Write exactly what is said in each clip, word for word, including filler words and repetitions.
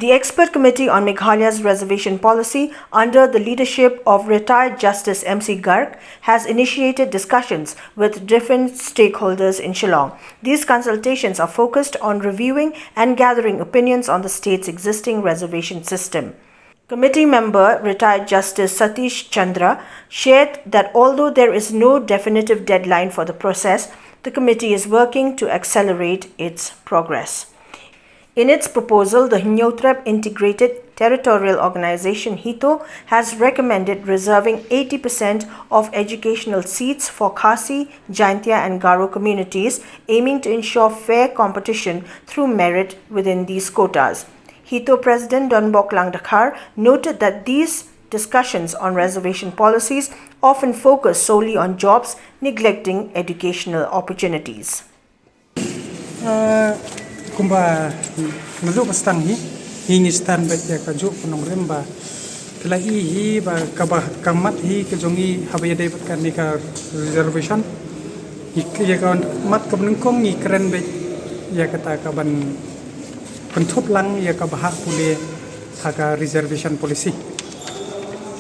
The Expert Committee on Meghalaya's Reservation Policy, under the leadership of retired Justice M C Garg, has initiated discussions with different stakeholders in Shillong. These consultations are focused on reviewing and gathering opinions on the state's existing reservation system. Committee member retired Justice Satish Chandra shared that although there is no definitive deadline for the process, the committee is working to accelerate its progress. In its proposal, the Hynñiewtrep Integrated Territorial Organization, HITO, has recommended reserving eighty percent of educational seats for Khasi, Jaintia, and Garo communities, aiming to ensure fair competition through merit within these quotas. HITO President Donbok Langdkhar noted that these discussions on reservation policies often focus solely on jobs, neglecting educational opportunities. Ah, kumba naduh ba sdang hi, hi ngi sdang bad ïa ka juh ka nongrim ba ki la i hi ba kaba ka mat hi ka jong i haba ïadei bad kane ka reservation. Ïa ka mat kaba nyngkong ngi kren bad ïa kata ka ban kynthup lang ïa ka bhah pule ha ka reservation policy.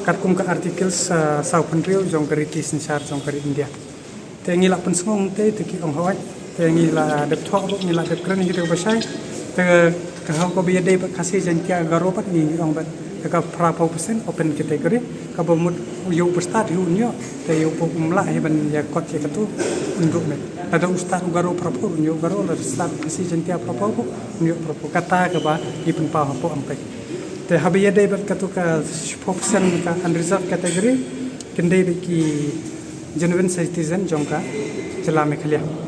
Katkum ka article sa saw pynriew jong ka riti synshar jong ka ri India. Te ngi la pynsngew te te ki ong hawai. Te ngi la dep thoh bad ngi la dep kren hi te ba shai. Te ka hau ka ba ïadei bad Khasi Jaintia Garo bad ngi ngi ong bad ka phra phew percent open category. Ka ba mut ïoh ba stad hi un ïoh. Te ïoh ba um lah hi ban ïa kot ïa katu un duh met. Lada u stad u Garo phra phew un ïoh Garo, lada stad Khasi Jaintia phra phew un ïoh phra phew. Kata ka ba ngi pynpaw hapoh angpek. Te haba ïadei bad katu ka phew percent ka unreserved category. Kyndei bad ki genuine citizen jong ka jylla Meghalaya.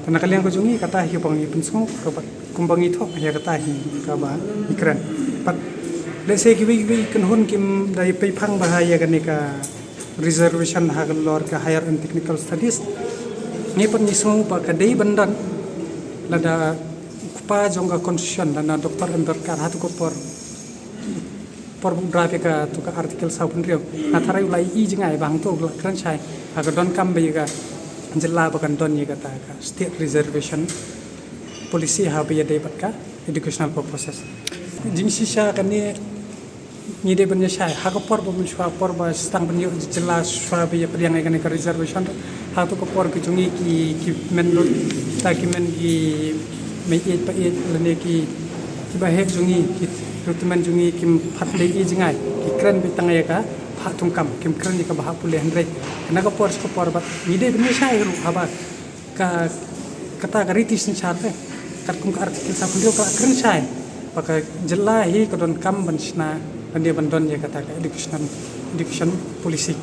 Te na ka liang ka jong ngi kata hi ba ngi pynsngew ka ba kumba ngi thoh ïa kata hi ka ba ngi kren. Bad lehse kiwei kiwei kynhun kim da ïa pei phang ba ha ïa kane ka reservation ha ka lor ka higher and technical studies. Ngi pat ngi sngew ba ka dei ban don lada u kpa jong ka constitution lada Doctor Ambedkar ha tu ka por por bu drive ka tu ka article saw pynriew. Na tharai u la i jngai ba hangto u la kren shai ha ka donkam ba ïa ka jylla ba kan don ïa kata ka state reservation policy haba ïadei bad ka educational purposes. Jingshisha kane ngi dei ban ïa shai ha ka por ba mynshuwa por ba sdang ban ïoh jylla shuwa ba ïa pdiang ïa kane ka reservation. Ha tu ka por ka jong ngi ki ki men lut ta ki men ki mei ïeit pa ïeit lane ki ki ba heh jong ngi ki rutemen jong ngi kim pat dei i jngai ki kren beit tang ïa ka bhah thungkam kim kren ïa ka bhah pule hynrei kane ka por sha ka por bad ngi dei ban ïa shai ruh haba ka kata ka riti synshar te katkum ka article saw pynriew ka la kren shai ba ka jylla hi ka donkam ban shna ban ïa ban don ïa kata ka education education policy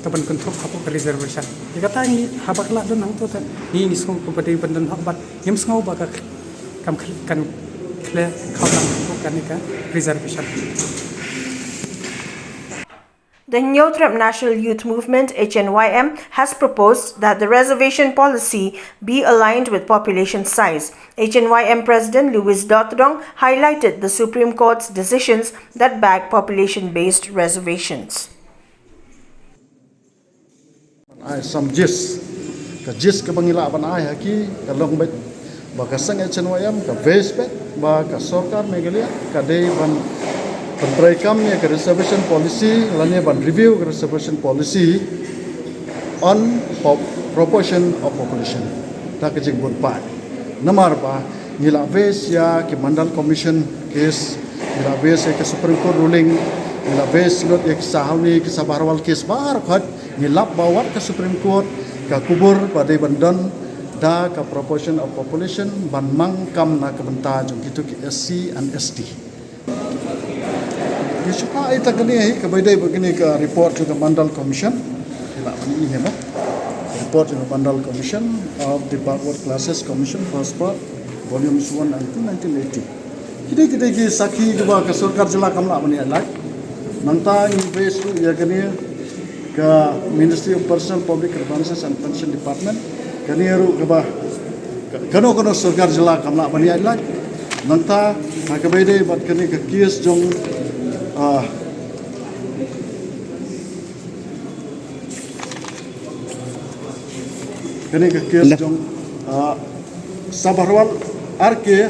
ka ban kynthup hapoh ka reservation. Ïa kata ngi haba ka la don hangto te ngi ngi sngew ka ba dei ban don hok bad ngim sngew ba ka kam kan khleh kham lang hapoh kane ka reservation. The Hynñiewtrep National Youth Movement, H N Y M, has proposed that the reservation policy be aligned with population size. H N Y M President Louis Dotdong highlighted the Supreme Court's decisions that back population-based reservations. Ai sam jis ka jis ka ba ngi lah ban ai ha ki ka long beit ba ka seng H N Y M ka base beit ba ka sorkar Meghalaya ka dei ban ban treikam ïa ka reservation policy lane ban review ka reservation policy on pop, proportion of population. Ta ka jingbun pai namar ba ngi lah base ïa ki Mandal Commission case, ngi lah base ïa ki Supreme Court ruling, ngi lah base lut ïa ki Sahauni ki Sabharwal case bar khot. Ngi lap ba wat ka Supreme Court ka kubur ba dei ban don da ka proportion of population ban mang kam na ka bynta jong kitu ki S C and S T. Ngi shu phah ïa ta kane hi ka ba dei ba kane ka report jong ka Mandal Commission. Ngi lah ban ïohi mo report jong ka Mandal Commission of the Backward Classes Commission, first part, volumes one and two, nineteen eighty. Kidei kidei ki sakhi kiba ka sorkar jylla kam lah ban ïa lait. Nangta ngi base ruh ïa kane ka Ministry of Personnel, Public Grievances and Pension Department. Kane ruh kaba kano kano sorkar jylla kam lah ban ïa lait. Nangta ha kaba ïadei bad kane ka case jong ah, kane ka case jong ah, Sabharwal, R K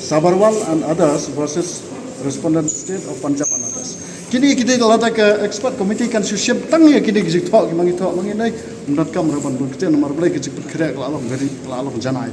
Sabharwal and others versus respondent state of Punjab and others. Kine ki dei lada ka expert committee kan shu shim tang ïa kine ki jingthoh ki ma ngi thoh ma ngi nei, ym donkam ruh ban bun ktien, namar balei ka jingpynkhreh ka la long very, ka la long janai.